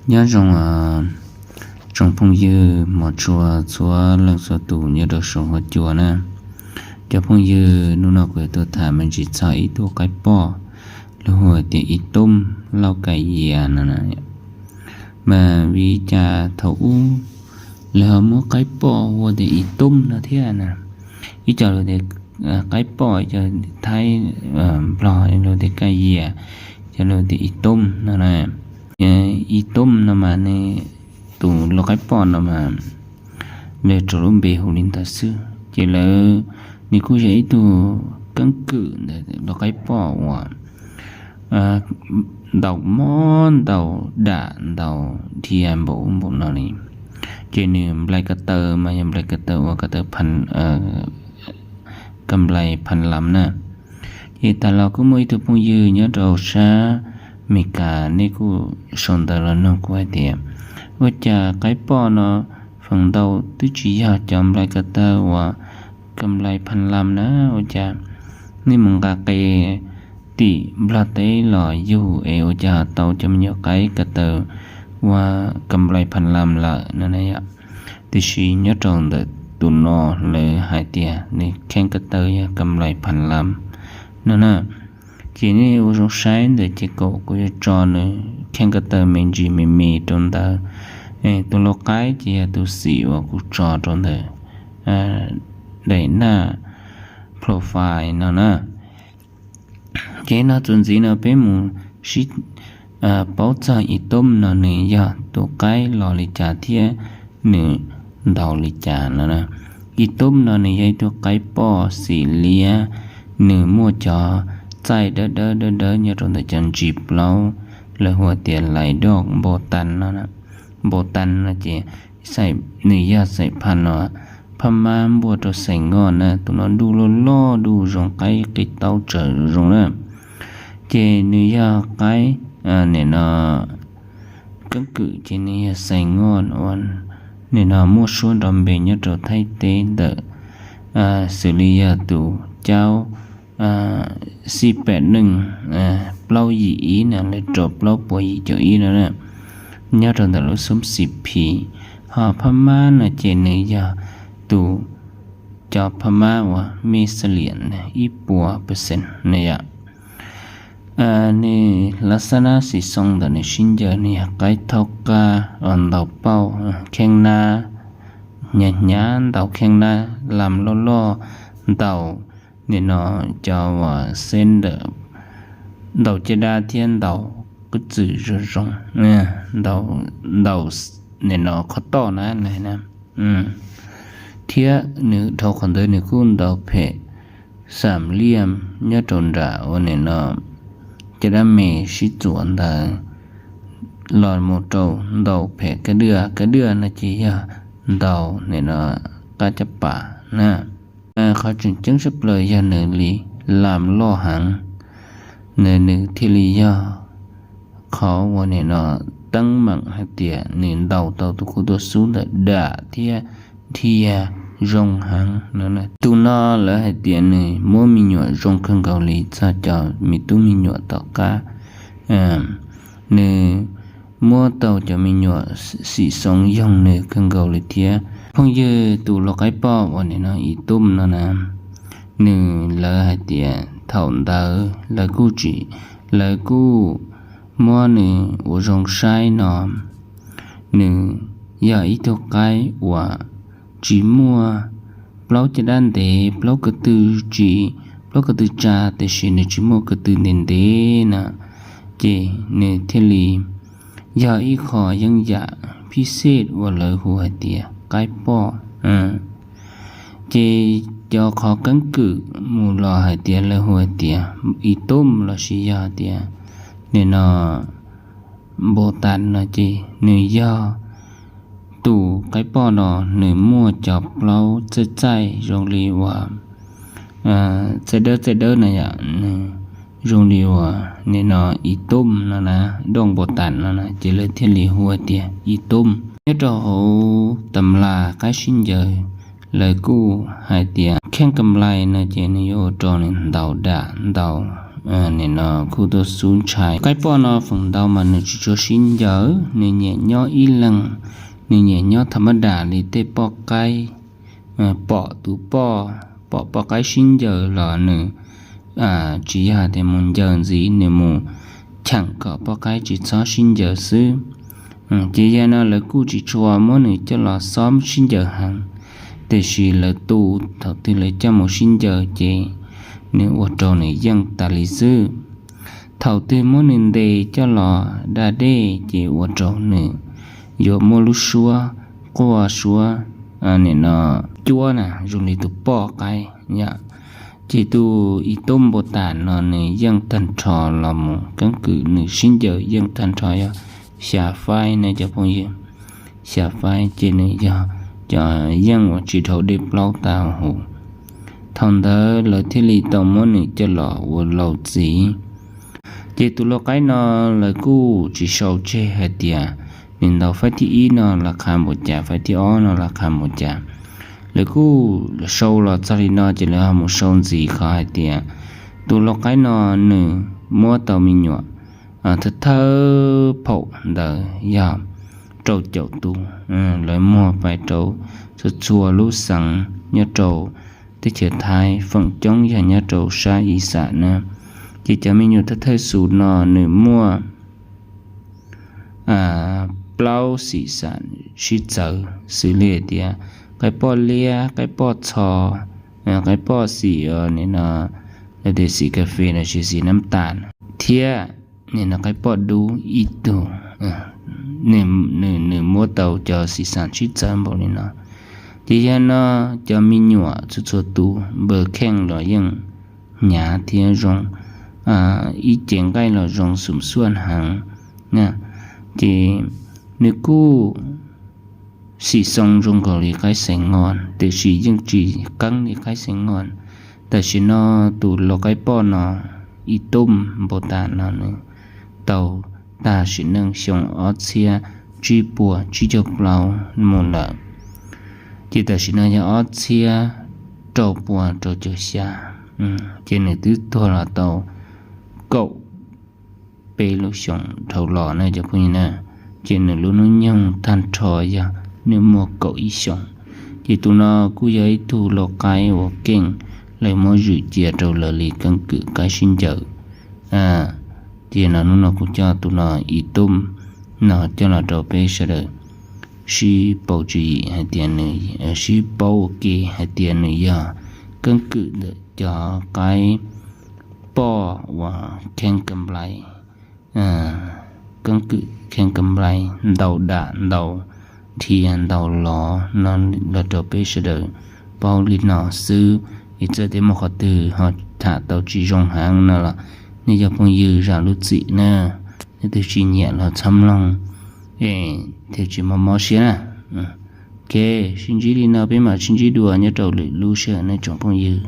Nyob zoo tsoom phooj ywg mos tshua txhua leej txhua tus nyob rau saum huab cua na. Cov phooj ywg, hnub no kuv yuav tuaj tham me ntsis txog ib tug qaib poj, lawv hu tias Ib Tooj Lauj Kais Yias no na. Mas vim li cas thaum ub lawv ho muab qaib poj hu tias Ib Tooj no thiab na? Ib co luag tias qaib poj, ib co Thaib, Nplog luag tias Kais Yias, ib co luag tias Ib Tooj no na. Ib Tooj no mas nws, tus lau qaib poj no mas lawv rau lub npe hu li ntawd xwb. Ces lawv, nws kuj yog ib tug keeb kwm ntawm lau qaib poj uas ntaus mob ntaus dam ntaus dhia npaum ub npaum no li. Ces nws nplai ko taw mas yog nplai ko taw uas ko taw, ka nplai Phas Las na. Ces tas los kuj muaj ib tug phooj ywg nyob rau sab Amelikas, nej kuj sau ntawv los nug kuv hais tias, ua cas qaib poj no feem ntau twb tsis yog cov nplai ko taw uas ka nplai Phas Las na? Ua cas nej mus nqa qe tim Nplog teb los yug es ua cas tau cov me nyuam qaib ko taw ua ka nplai Phas Las lawm no na yom? Tiam sis nyob rau ntawm tus no lawv hais tias nws kheej ko taw yog ka nplai Phas Las no na. Ces nej ua zoo saib ntawm ces kuv yuav tso nws kheej ko taw me ntsis me me rau ntawd. Tus lau qaib ces yog tus xim uas kuv tso rau ntawm daim naj profile no na. Ces no txuas ntxiv no peb mus sib paub txog Ib Tooj no nws yog tus qaib los li cas thiab nws ntaus li cas no na. Ib Tooj no nws yog ib tug qaib poj xim liab, nws muaj cov txaij dawb dawb dawb dawb nyob rau ntawm cov ntsis plaub, lawv hu tias lais doj npau tas no. Npau tas no ces nws yog xaim Phas Las, Phab Mab npuaj rau xaim Ngoj na. Tus no duj loj loj, duj zoo, qaib qis taub tsawv zoo na. Ces nws yog qaib, nim no keeb kwm ces nws yog xaim Ngoj ua, nim no muaj suab nrov npe nyob rau Thaib teb ntawm, xws li yog tus caub xij pem neej plaub yim ib na, lawv rau plaub puas yim caum ib no na, nyob rau ntawm lub xub xim phim. Ho Phab Mab no ces nws yog tus, cov Phab Mab uas mej xas liam ib puas percent na yom. Nws lav xab nab xim xoo ntawm nws sib ncaws nws yog qaib thaub qab, ntaus pauj, kheeb nab, hnyav hnyav ntaus kheeb nab, las loj loj, ntaus nim no cov uas xeb ntawm, ntaus caj dab thiab ntaus qwb txwm zoo zoo, ntaus nim no qhov toj na na. Thiab nws dhau qhov ntawd nws kuj ntaus phem xam liaj nyob rau nram uas nim no caj dab me sib txuas ntawd los mus rau ntaus phem kab dwaj, kab dwaj no ces yog ntaus nim no qab caj pas na. Qhov tseem ceeb tshaj plaws yog nws li las loj heev, nws nws thiaj li yog qhov uas nim no teeb meem hais tias nws ntaus tau tus khub tuaj xub ntawm dam thiab dhia zoo heev no. Tus no lawv hais tias nws muab me nyuam zoo kawg nkaus li txog cov me tub me nyuam tom qab. Nws muab tau cov me nyuam xim xoo yoog nws kawg nkaus li thiab. Phooj ywg, tus lau qaib poj uas nim no Ib Tooj no na, nws lawv hais tias thaum ntawd lawv kuj tsis, lawv kuj muab nws ua zoo saib no, nws yog ib tug qaib uas tsis muaj plaub caj dab ntev, plaub ko tw tsis, plaub ko tw tsa, tiam sis nws tsis muaj ko tw ntev ntev na, ces nws thiaj li yog ib qho yeeb yam phij xej uas lawv hu hais tias qaib poj. Ces cov qhov keeb kwm mus los hais tias lawv hu hais tias Ib Tooj lossis yog tias nim no Npau Tas no ces nws yog tus qaib poj no, nws muaj cov plaub txaij txaij zoo li uas txaij dawb txaij dawb na yom, nws zoo li uas nim no Ib Tooj no na, doj Npau Tas no na, ces lawv thiaj li hu tias Ib Tooj. Nyob rau hauv tas las qaib sib ncaws, lawv kuj hais tias kheej kam lais no ces nws yuav ua rau nws ntaus dam ntaus Nim no kuj tuaj xub ntshai. Qaib poj no feem ntau mas nws tsis tshua sib ncaws, nws nyiam nyob ib leeg, nws nyiam nyob tham mab dam li tej poj qaib, pom tus poj, pom poj qaib sib ncaws los nws tsis yog tias mus ncaws ntxiv, nws mus cheem kom poj qaib tsis txhob sib ncaws xwb. Ces yog no lawv kuj tsis tshua muab nws coj los xob sib ncaws heev, tiam sis lawv tu thaum twg lawv coj mus sib ncaws ces nws ua rau nws yeej tas li xwb. Thaum twg muab nws ntes coj los da dej ces ua rau nws yuav muaj lub suab quaj suab, nim no cuab na zoo li tus poj qaib yom. Ces tus Ib Tub Npau Tam no nws yeej tag nrho los mus keeb kwm, nws sib ncaws yeej tag nrho yog xya faib ne cov phooj ywg. Xya faib ces nws yog cov yeej uas tsis dhau dej plaub tag huv. Thaum ntawd lawv thiaj li tau muab nws coj los ua laus txiv. Ces tus lau qaib no lawv kuj tsis sau tseg hais tias nws ntaus faib thib ib no las qha npaum cas, faib thib ob no las qha npaum cas. Lawv kuj sau los txog li no ces lawv ho mus sau ntxiv qhov hais tias tus lau qaib no nws muab tau me nyuam thawj thawj phaum ntawd yog rau caum tus. Lawv muag pais rau txhua txhua lub xeev nyob rau teb chaws Thaib, feem coob yog nyob rau sab Ixam na. Ces cov me nyuam thawj thawj xus no nws muaj plaub xim xam sib txawv xws li hais tias qaib poj liab, qaib poj txho, qaib poj xim, nim no lawv tias xim kas fes los sis xim nab tas, thiab nim no qaib poj dub ib tug. Nws muab tau cov xim xam sib txawv npaum li no. Ces yog no cov me nyuam txhua txhua tus npawg kheej los yeej hnyav thiab zoo, ib ce nqaij los zoo xum xuaj heev. Ces nws kuj xim xoo zoo nkaus li qaib xeem noj, tiam sis yeej tsis qeeb li qaib xeem noj. Tam sim no tus lau qaib poj no, Ib Tub Npau Tam no nws tau tag sim neej xyoo ob txhiab tsib puas tsib caug plaub mus lawm. Ces tam sim no yog ob txhiab rau puas rau caum xya, ces nws twb tuag los tau kaum peb lub xyoos dhau los na cov phooj ywg na. Ces nws lub hnub nyoog tag nrho yog nws muaj kaum ib xyoos. Ces tus no kuj yog ib tug lau qaib uas keej, lawv muab zwm cia rau lawv li keeb kwm qaib sib ncaws. Ces no hnub no kuv coj tus no Ib Tub no coj los rau peb sawv daws sib paub tswv yim hais tias nws, sib paub ua ke hais tias nws yog keeb kwm ntawm cov qaib poj uas kheej ka nplai, keeb kwm kheej ka nplai, ntau dam ntau dhia ntau lov no los rau peb sawv daws paub li no xwb. Es txawm tias muaj qhov twg ho tham tau tsis zoo heev no los nej cov phooj ywg zam lub txim na, leej twg tsis nyiam los txhob mloog, es thiaj tsis mob mob siab na. Ok, sib ntsib li no peb mam sib ntsib dua nyob rau lwm lub sij hawm nej tsoom phooj ywg.